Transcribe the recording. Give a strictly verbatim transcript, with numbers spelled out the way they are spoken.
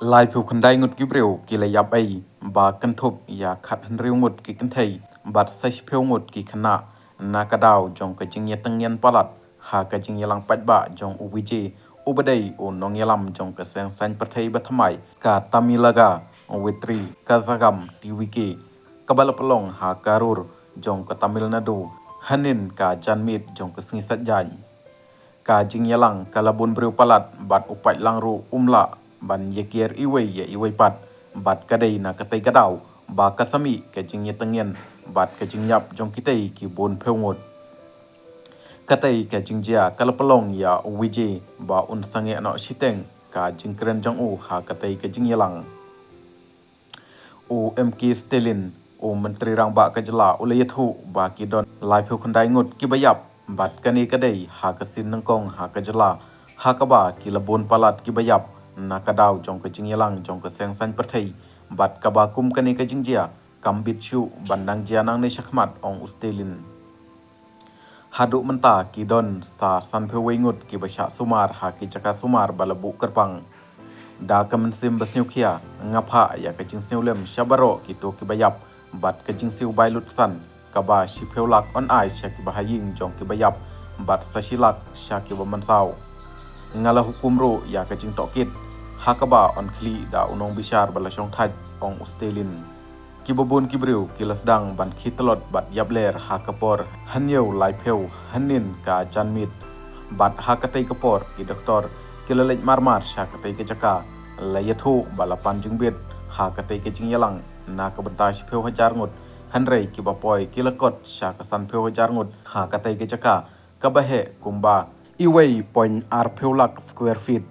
Laiphew khyndai ngut ki briew ki la ïap ei ba kynthup ïa khathynriew ngut ki kynthei bad sa shiphew ngut ki khynnah na ka daw jong ka jingïatyngen palat ha ka jingïalang paidbah jong u Vijay, u ba dei u nongïalam jong ka seng saiñ pyrthei ba thymmai ka Tamilaga Vetri Kazhagam T V K, kaba la pynlong ha Karur jong ka Tamil Nadu hynnin ka janmiet jong ka sngi Saitjaiñ. Ka jingïalang ka la bun briew palat bad u paidlang ruh um lah ban ïakiar iwei ïa iwei pat bad ka dei na katei ka daw ba ka sa mih ka jingïatyngen bad ka jingïap jong kitei ki bun phew ngut. Katei ka jingjia ka la pynlong ïa u Vijay ba un sangeh noh shiteng ka jingkren jong u ha katei ka jingïalang. U M K Stalin, u Myntri Rangbah ka jylla, u la ïathuh ba ki don laiphew khyndai ngut kiba ïap bad kane ka dei ha ka sien nyngkong ha ka jylla ha kaba ki la bun palat kiba ïap na ka daw jong ka jingïalang jong ka seng saiñ pyrthei bad kaba kum kane ka jingjia kam bit shuh ban dang jia nangne shakhmat, ong u Stalin. Haduh mynta ki don sa sanphew wei ngut kiba shah sumar ha ki jaka sumar ba la buh kyrpang. Da ka mynsiem ba sngewkhia nga phah ïa ka jingsngewlem sha baroh kito kiba ïap bad ka jingsiew bai lut san kaba shiphew lak yn ai sha kiba ha ïing jong kiba ïap bad sa shi lak sha kiba mynsaw. Nga la hukum ruh ïa ka jingtohkit ha kaba yn khlieh da u nongbishar ba la shongthait, ong u Stalin. Kiba bun ki briew ki la sdang ban khie tlot bad ïap ler ha ka por hynñiew laiphew hynnin ka janmiet bad ha katei ka por ki doktor ki la leit mar mar sha katei ka jaka. La ïathuh ba la pan jingbit ha katei ka jingïalang na ka bynta shiphew hajar ngut, hynrei kiba poi ki la kot sha ka sanphew hajar ngut ha katei ka jaka kaba heh kumba iwei point arphew lak square feet.